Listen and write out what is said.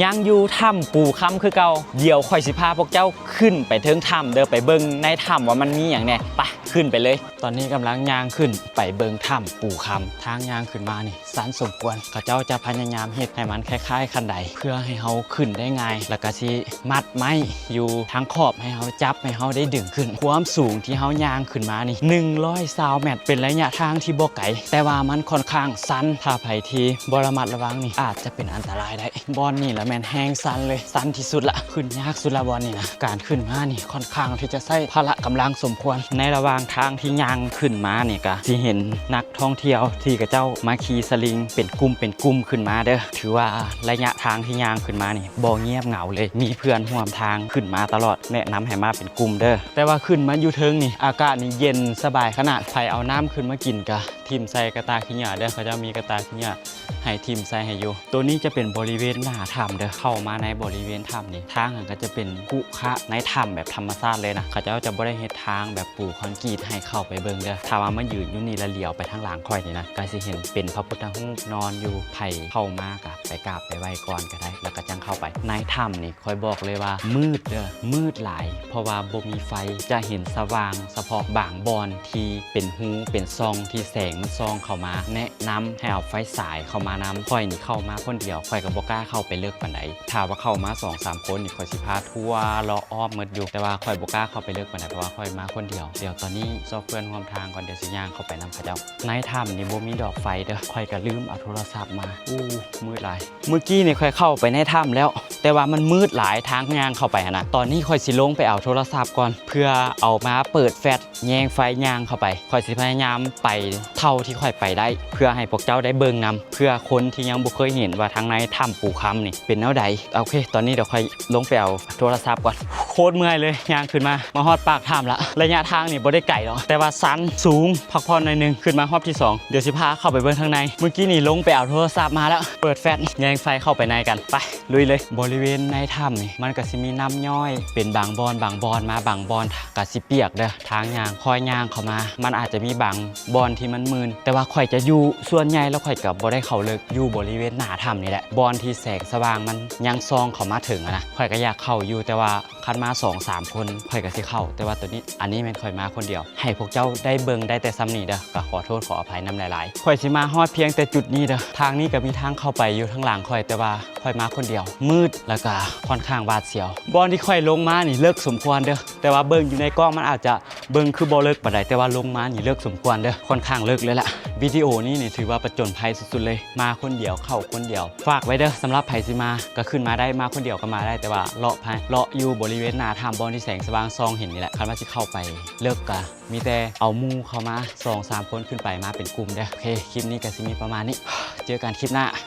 ຍັງຢູ່ຖ້ຳປູຄຳຄືເກົ່າ. ດຽວຂ້ອຍຊິພາພວກເຈົ້າຂຶ້ນໄປເທິງຖ້ຳເດີ ໄປເບິ່ງໃນຖ້ຳວ່າມັນມີຫຍັງແດ່. ໄປ ຂຶ້ນໄປເລີຍ. ຕອນນີ້ກຳລັງຍ່າງຂຶ້ນໄປເບິ່ງຖ້ຳປູຄຳ. ທາງຍ່າງຂຶ້ນມານີ້ຊັນສົມຄວນ. ເຂົາເຈົ້າຈະພະຍາຍາມເຮັດໃຫ້ມັນຄ້າຍໆຄັນໄດ ເພື່ອໃຫ້ເຮົາຂຶ້ນໄດ້ງ່າຍ ແລ້ວກະຊິມັດໄມ້ຢູ່ທາງຂອບໃຫ້ເຮົາຈັບ ໃຫ້ເຮົາໄດ້ດຶງຂຶ້ນ. ຄວາມສູງທີ່ເຮົາຍ່າງຂຶ້ນມານີ້ ໜຶ່ງຮ້ອຍຊາວແມັດ ເປັນໄລຍະທາງທີ່ບໍ່ໄກ ແຕ່ວ່າມັນຂ້ອນຂ້າງຊັນ. ຖ້າໃຜທີ່ບໍ່ລະມັດລະວັງນີ້ ອາດຈະເປັນອັນຕະລາຍໄດ້. ບ່ອນນີ້ລະແມ່ນແຮງຊັນເລີຍ ຊັນທີ່ສຸດລະ ຂຶ້ນຍາກສຸດລະບ່ອນນີ້ນະ. ການຂຶ້ນມານີ້ຂ້ອນຂ້າງທີ່ຈະໃຊ້ພະລະກຳລັງສົມຄວນ. ໃນລະຫວ່າງທາງທີ່ຍ່າງຂຶ້ນມານີ້ກະຊິເຫັນນັກທ່ອງທ່ຽວທີ່ເຂົາເຈົ້າມາຂີ່ສະລິງເປັນກຸ່ມເປັນກຸ່ມຂຶ້ນມາເດີ. ຖືວ່າໄລຍະທາງທີ່ຍ່າງຂຶ້ນມານີ້ບໍ່ງຽບເຫງົາເລີຍ ມີເພື່ອນຮ່ວມທາງຂຶ້ນມາຕະຫຼອດ. ແນະນຳໃຫ້ມາເປັນກຸ່ມເດີ. ແຕ່ວ່າຂຶ້ນມາຢູ່ເທິງນີ້ ອາກາດນີ້ເຢັນສະບາຍຂະໜາດ. ໃຜເອົານ້ຳຂຶ້ນມາກິນກະ ຖິ້ມໃສ່ກະຕ່າຂີ້ເຫຍື້ອເດີ ເຂົາເຈົ້າມີກະຕ່າຂີ້ເຫຍື້ອໃຫ້ຖິ້ມໃສ່ໃຫ້ຢູ່. ໂຕນີ້ຈະເປັນບໍລິເວນໜ້າຖ້ຳເດີ. ເຂົ້າມາໃນບໍລິເວນຖ້ຳນີ້ ທາງຫັ້ນກະຈະເປັນຂຸຂະໃນຖ້ຳແບບທຳມະຊາດເລີຍນະ. ເຂົາເຈົ້າຈະບໍ່ໄດ້ເຮັດທາງແບບປູຄອນກຣີດໃຫ້ເຂົ້າໄປເບິ່ງເດີ. ຖ້າວ່າມາຢືນຢູ່ນີ້ລະຫຼຽວໄປທາງຫຼັງຂ້ອຍນີ້ນະ ກະຊິເຫັນເປັນພະພຸດທະຮູບນອນຢູ່. ໃຜເຂົ້າມາກະໄປກາບໄປໄຫວ້ກ່ອນກະໄດ້ ແລ້ວກະຈັ່ງເຂົ້າໄປ. ໃນຖ້ຳນີ້ ຂ້ອຍບອກເລີຍວ່າມືດເດີ ມືດຫຼາຍ ເພາະວ່າບໍ່ມີໄຟ ຈະເຫັນສະຫວ່າງສະເພາະບາງບ່ອນທີ່ເປັນຮູເປັນຊ່ອງທີ່ແສງມັນສ່ອງເຂົ້າມາ. ແນະນຳໃຫ້ເອົາໄຟສາຍເຂົ້າມານຳ. ຂ້ອຍນີ້ເຂົ້າມາຄົນດຽວ ຂ້ອຍກະບໍ່ກ້າເຂົ້າໄປເລິກປານໃດ. ຖ້າວ່າເຂົ້າມາສອງສາມຄົນນີ້ ຂ້ອຍຊິພາທົ່ວເລາະອ້ອມໝົດຢູ່ ແຕ່ວ່າຂ້ອຍບໍ່ກ້າເຂົ້າໄປເລິກປານໃດ ເພາະວ່າຂ້ອຍມາຄົນດຽວ. ດຽວຕອນນີ້ຊອກເພື່ອນຮ່ວມທາງກ່ອນ ດຽວຊິຍ່າງເຂົ້າໄປນຳເຂົາເຈົ້າ. ໃນຖ້ຳນີ້ບໍ່ມີດອກໄຟເດີ ຂ້ອຍກະລືມເອົາໂທລະສັບມາ. ອູ້ ມືດຫຼາຍ. ມື້ກີ້ນີ້ຂ້ອຍເຂົ້າໄປໃນຖ້ຳແລ້ວ ແຕ່ວ່າມັນມືດຫຼາຍທາງຍ່າງເຂົ້າໄປຫັ້ນນະ. ຕອນນີ້ຂ້ອຍຊິລົງໄປເອົາໂທລະສັບກ່ອນ ເພື່ອເອົາມາເປີດແຟລດແຍງໄຟຍ່າງເຂົ້າໄປ. ຂ້ອຍຊິພະຍາຍາມໄປເທົ່າທີ່ຂ້ອຍໄປໄດ້ ເພື່ອໃຫ້ພວກເຈົ້າໄດ້ເບິ່ງນຳ ເພື່ອຄົນທີ່ຍັງບໍ່ເຄີຍເຫັນວ່າທາງໃນຖ້ຳປູຄຳນີ້ເປັນແນວໃດ. ໂອເຄ ຕອນນີ້ດຽວຂ້ອຍລົງໄປເອົາໂທລະສັບກ່ອນ. ໂຄດເມື່ອຍເລີຍ ຍ່າງຂຶ້ນມາ ມາຮອດປາກຖ້ຳລະ. ໄລຍະທາງນີ້ບໍ່ໄດ້ໄກດອກ ແຕ່ວ່າຊັນສູງ ພັກຜ່ອນໜ້ອຍໜຶ່ງ. ຂຶ້ນມາຮອບທີສອງ ດຽວຊິພາເຂົ້າໄປເບິ່ງທາງໃນ. ມື້ກີ້ນີ້ລົງໄປເອົາໂທລະສັບມາແລ້ວ ເປີດແຟລດແຍງໄຟເຂົ້າໄປໃນກັນ. ໄປ ລຸຍເລີຍ. ບໍລິເວນໃນຖ້ຳນີ້ ມັນກະຊິມີນ້ຳຍ້ອຍເປັນບາງບ່ອນ ບາງບ່ອນມາ ບາງບ່ອນກະຊິປຽກເດີ. ທາງຍ່າງ ຄ່ອຍຍ່າງເຂົ້າມາ ມັນອາດຈະມີບາງບ່ອນທີ່ມັນມື່ນ ແຕ່ວ່າຂ້ອຍຈະຢູ່ ສ່ວນໃຫຍ່ແລ້ວຂ້ອຍກະບໍ່ໄດ້ເຂົ້າເລິກ ຢູ່ບໍລິເວນໜ້າຖ້ຳນີ້ແຫຼະ ບ່ອນທີ່ແສງສະຫວ່າງມັນຍັງສ່ອງເຂົ້າມາເຖິງຫັ້ນນະ. ຂ້ອຍກະຢາກເຂົ້າຢູ່ ແຕ່ວ່າ ຄັນມາສອງສາມຄົນຂ້ອຍກະຊິເຂົ້າ ແຕ່ວ່າໂຕນີ້ ອັນນີ້ແມ່ນຂ້ອຍມາຄົນດຽວ ໃຫ້ພວກເຈົ້າໄດ້ເບິ່ງໄດ້ແຕ່ສ່ຳນີ້ເດີ ກະຂໍໂທດຂໍອະໄພນຳຫຼາຍໆ. ຂ້ອຍຊິມາຮອດພຽງແຕ່ຈຸດນີ້ເດີ. ທາງນີ້ກະມີທາງເຂົ້າໄປຢູ່ທາງຫຼັງຂ້ອຍ ແຕ່ວ່າຂ້ອຍມາຄົນດຽວ ມືດ ແລ້ວກະຂ້ອນຂ້າງຫວາດສຽວ. ບ່ອນທີ່ຂ້ອຍລົງມານີ້ເລິກສົມຄວນເດີ ແຕ່ວ່າເບິ່ງຢູ່ໃນກ້ອງມັນອາດຈະເບິ່ງຄືບໍ່ເລິກປານໃດ ແຕ່ວ່າລົງມານີ້ເລິກສົມຄວນເດີ ຂ້ອນຂ້າງເລິກເລີຍລະ. ວິດີໂອນີ້ນີ້ຖືວ່າປະຈົນໄພສຸດໆເລີຍ ມາຄົນດຽວ ເຂົ້າຄົນດຽວ. ຝາກໄວ້ເດີ ສຳລັບໃຜຊິມາ ກະຂຶ້ນມາໄດ້ ມາຄົນດຽວກະມາໄດ້ ແຕ່ວ່າເລາະພາຍ ເລາະຢູ່ບໍລິເວນໜ້າຖ້ຳ ບ່ອນທີ່ແສງສະຫວ່າງສ່ອງເຫັນນີ້ແຫຼະ. ຄັນວ່າຊິເຂົ້າໄປເລິກກະມີແຕ່ເອົາໝູ່ເຂົ້າມາ ສອງສາມຄົນຂຶ້ນໄປ ມາເປັນກຸ່ມເດີ. ໂອເຄ ຄລິບນີ້ກະຊິມີປະມານນີ້ ເຈີກັນຄລິບໜ້າ.